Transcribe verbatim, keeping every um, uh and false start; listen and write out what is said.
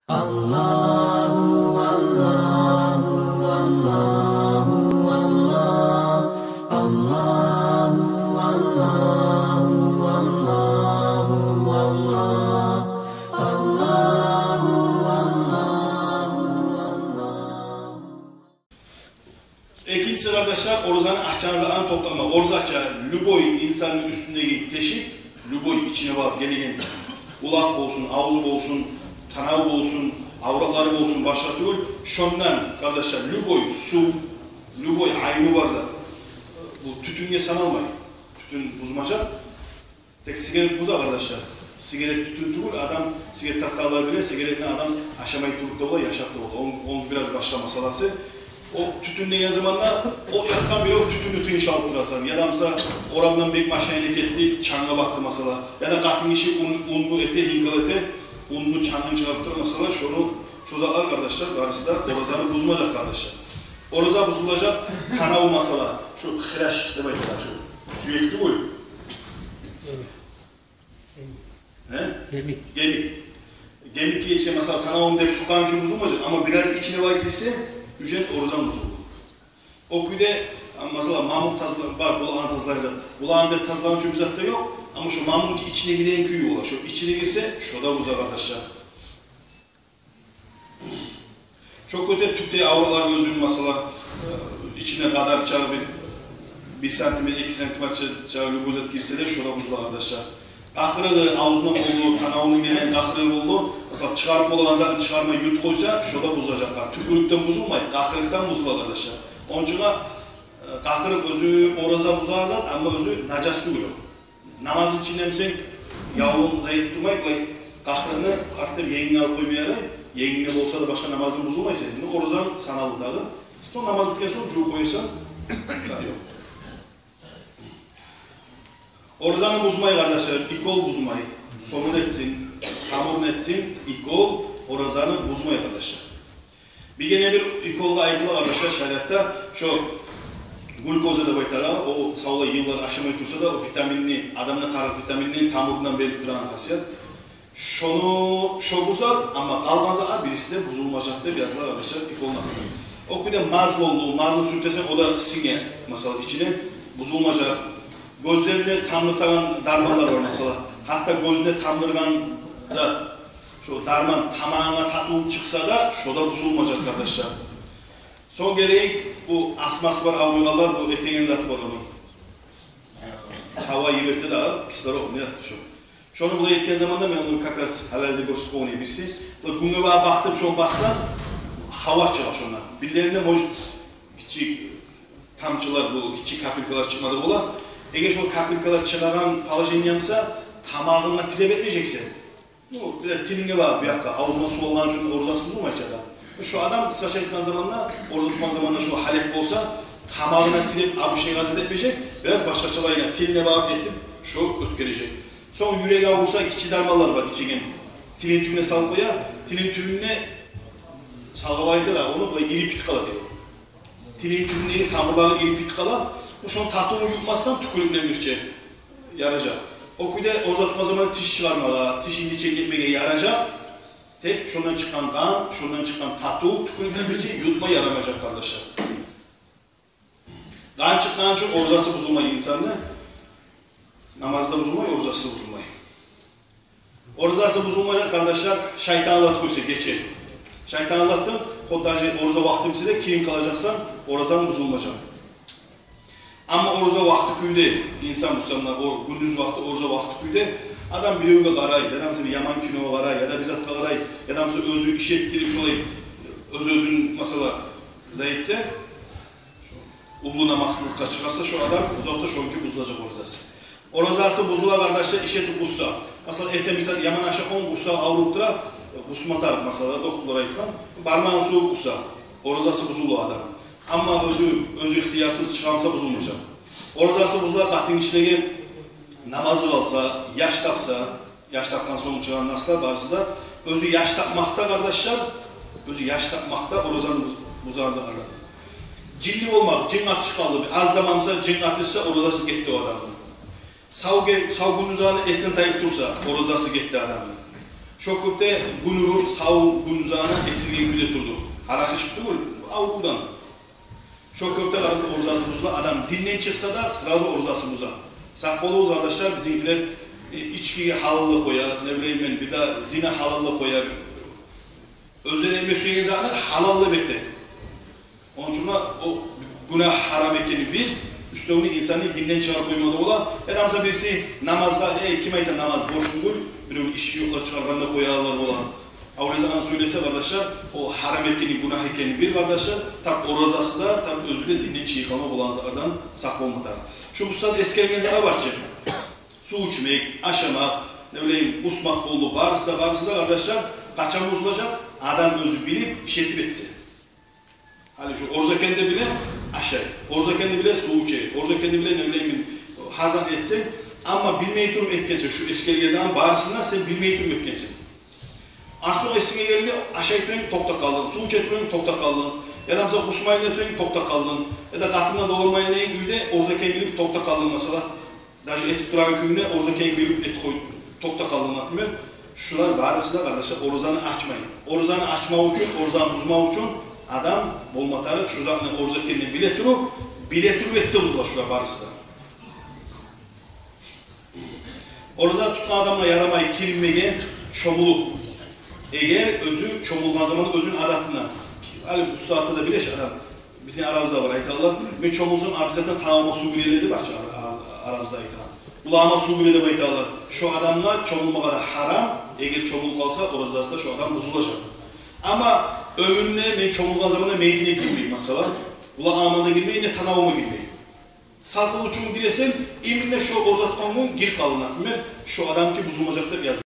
Аллагьу, Аллагьу, Аллагьу, Аллагь. Аллагьу, Аллагьу, Аллагьу, Аллагь. Аллагьу, Аллагьу, Аллагьу. Экинчиси, къардашлар, оразаны ачагъан затдан токътама. Ораза ача любой инсанны уьстюндеги тешик, любой ичине барып гелеген, къулакъ болсун, авзу болсун, танаву болсун, авратлары болсун, башгъа тюгюл. Шондан, къардашлар, любой сув, любой айну бар зат, бу тютюнге саналмай. Тютюн бузмажакъ. Тек сигарет буза, къардашлар. Сигарет тютюн тюгюл, адам сигарет тартагъанлар биле, сигаретни адам ашамай туруп да бола, яшап да бола. Ону, ону бираз башгъа масъаласы. О тютюн деген заманда о якъгъа бир о тютюнню тынч алып турасан. Яда, мисал, орамдан бек машина гетди, чангъа батды, масала. Яда къатын гиши ун, унну эте, гьинкал эте, унну чангын чыгъарып тура, масала, шону, шо затлар, къардашлар, барысы да оразаны бузмажакъ, къардашлар. Ораза бузулажакъ, танаву, масала, шу хираш деп айталар, шу сюек тюгюл. Гье? Гемик. Гемик. Гемикге ичине, масала, танавун деп сукъгъан учун бузулмажакъ, амма бираз ичине барып гирсе, уже оразан бузулду. О кюйде, а, масала, мамукъ тазла-, бар, къулакъны тазлайгъан зат. Къулакъны деп тазлагъан учун бир зат да ёкъ, амма шо мамукъну ичине гирген кюю бола. Шо ичине гирсе, шо да буза, къардашлар. Шо кюйде тюпде авратлар оьзюню, масала, э, ичине къадар чакъы бир, бир сантиметр, эки сантиметр чакъы любой зат гирсе де, шо да бузула, къардашлар. Къакъырыгъы, авзундан болду, танавундан гелген къакъырыгъы болду, масала, чыгъарып болагъан затын чыгъармай ютуп къойса, шо да бузулажакъ. Тюкюрюкден бузулмай, къакъырыкъдан бузула, къардашлар. Ончугъа, э, къакъырыкъ оьзю ораза бузагъан зат, амма оьзю нажас тюгюл о. Намазны ичиндемисен, явлугъунг зайып турмай, булай къакъырыкъны артып енгинге алып къойма ярай. Енгинге болса да башгъа намазынг бузулмай сени. Оразанг саналды дагъы. Сонг намаз битген сонг жувуп къоясан. Дагъы ёкъ. Оразаны бузмай, къардашлар, укол бузмай. Сомун этсин, тамурун этсин, укол оразаны бузмай, къардашлар. Бир гене бир уколгъа айтыла, къардашлар, шариатда, шо глюкоза деп айталар, о савлай йыллар ашамай турса да, о витаминни, адамгъа тарыкъ витаминни тамурундан берип турагъан хасият. Шону, шо бузар, амма къалгъан затгъа бириси де бузулмажакъ деп языла, къардашлар, уколну. О кюйде маз болду, мазны сюртесенг, о да синге, масала, ичине, бузулмажакъ. Гёзлерин тамдыртагъан дарманлар бар, масала. Гьатта гёзюне тамдыргъан да, шо дарман тамагъынга татыву чыкъса да, шо да бузулмажакъ, къардашлар. Сонг гелейик, бу астмасы бар авруйгъанлар, бу этеген заты бар ону. Гьава йиберте дагъы, кислород не затдыр шо. Шону булай этген заманда, мен ону как раз гьалалда гёрсетип къойгъан эдим бириси. Булай гюнге багъып бакътым, шону бассам, гьава чыгъа шондан. Бирлеринде, может, гиччи тамчылар, бу гиччи капелькалар чыкъмагъа бола. Эгер шо капелькалар чыгъагъан положение буса, тамагъынга тилеп этмежексен. Ну, бираз тилинге багъып, бу якъгъа, авзуна сув алгъан учун оразасы бузулмай чы адам. Шо адам, къысгъача айтгъан заманда, ораза тутгъан заманда шо гьалек болса, тамагъына тилеп, абу шей гьазир этмежек, бираз башгъачалайына, тилине багъып этип, шо оьтгережек. Сонг юрек авруса, гиччи дарманлар бар, ичеген. Тилини тюбюне салып къоя, тилини тюбюнде салгъалайды да, ону булай ирип битип къала дей. Тилини тюбюндеги тамурлары ирип битип къала. Бу шону татывун ютмассан, тюкюрюкден бирче яражакъ. О кюйде ораза тутгъан заман тиш чыгъармагъа, тиш инжиче гетмеге яражакъ. Тек шондан чыкъгъан къан, шондан чыкъгъан татыв тюкюрюкден бирче ютма ярамажакъ, къардашлар. Къан чыкъгъан учун оразасы бузулмай инсанны. Намазы да бузулмай, оразасы да бузулмай. Оразасы бузулмажакъ, къардашлар, шайтан алатып къойса гече. Шайтан алатды, хоть даже ораза вакъти буса да, кийинип къалажакъсан, оразанг бузулмажакъ. Амма ораза вакъти кюйде, инсан буса, муна, о гюндюз вакъти, ораза вакъти кюйде адам биревге къарай, яда буса бир яман киногъа къарай, яда бир затгъа къарай, яда буса оьзю иш этдирип шолай, оьз-оьзюн, масала, зат этсе, уллу намазсызлыкъгъа чыгъарса шо адам, озокъда, шонуки бузулажакъ оразасы. Оразасы бузула, къардашлар, иш этип къусса. Масала, эртен бир зат яман ашап, ону къурсагъы авруп тура, къусма тарыкъ, масала, докторлар айтгъан, бармагъын сувуп къусса, оразасы бузула адам. Амма оьзю, оьзю ихтиярсыз чыгъарса, бузулмажакъ. Оразасы бузула къатын гишилеге, намазы къалса, яш тапса, яш тапгъан сонг чыгъагъан наслар барысы да, оьзю яш тапмакъ да, къардашлар, оьзю яш тапмакъ да оразаны буз-, бузагъан затлардан. Жинли болмакъ, жин къатышып къалды, бир аз заман буса жин къатышса, оразасы гетди о адамны. Сав ге-, сав гюндюз аны эсден тайып турса, оразасы гетди адамны. Шо кюйде гюн уруп, сав гюн узагъына эсирген кюйде турду. Гьаракъы ичип тюгюл, аврувдан. Шо кюйде, къардашлар, оразасы бузула, адам динден чыкъса да, сразу оразасы буза. Сакъ болугъуз, къардашлар, бизинкилер, э, ичкиге гьалаллыкъ къоя, не билейим мен, бир де зина гьалаллыкъ къоя. Оьзлери этме сюеген затны гьалаллыкъ эте. Ону учун да о гюнагь, гьарам экени бир, уьстевюне инсанны динден чыгъарып къойма да бола. Яда, масала, бириси намазгъа, э, ким айта намаз борч тюгюл, бирев иши ёкълар чыгъаргъанда къоялар бола. Авлезагъан сёйлесе, къардашлар, о гьарам экени, гюнагь экени бир, къардашлар, тап оразасы да, тап оьзю де динден чыгъып къалма болагъан затдан сакъ болма тарыкъ. Шу устаз эсгерген затгъа барчы. Сув ичмек, ашамакъ, не билейим, къусмакъ болду, барысы да, барысы да, къардашлар, къачан бузулажакъ, адам оьзю билип, иш этип этсе. Гьали шу ораза экенни де биле ашай, ораза экенни де биле сув иче, ораза экенни де биле, не билейим мен, гьар затны этсе, амма билмей туруп этгенсен, шу эсгерген затны барысын да сен билмей туруп этгенсен. Артсонг эсинге гелди, ашай турайын, токътап къалдынг, сув иче турайын, токътап къалдынг, яда, масала, къусмайын деп турайын, токътап къалдынг, яда къатынынг булан доланмайын деген кюйде ораза экенни билип токътап къалдынг, масала. Даже этип турагъан кюйюнде ораза экенни билип этип къой, токътап къалдынг, например. Шулар барысы да, къардашлар, оразаны ачмай. Оразаны ачмакъ учун, оразаны бузмакъ учун адам болма тарыкъ шу затны ораза экенни биле туруп, биле туруп этсе бузула шулар барысы да. Ораза тутгъан адамгъа ярамай киринмеге чомулуп. Эгер оьзю чомулгъан заманда оьзюню адатына, гьали бу сагьатда да билесиз, адам, бизин арабызда бар, айталар: «Мен чомулсам, обязательно танавума сув гирелер», — деп, ачыкъ ара-, ара-, арабызда айталар. «Къулагъыма сув гире», — деп айталар. Шо адамгъа чомулмагъа да гьарам, эгер чомулуп къалса, оразасы да шо адам бузулажакъ. Амма оьмюрюнде мен чомулгъан заманда мейитине гирмей, масала, къулагъыма да гирмей, не танавума гирмей. Салкъын учун гиресен, именно шо ораза тутгъан гюн гирип къалды, например, шо адамныки бузулмажакъ деп язылгъан.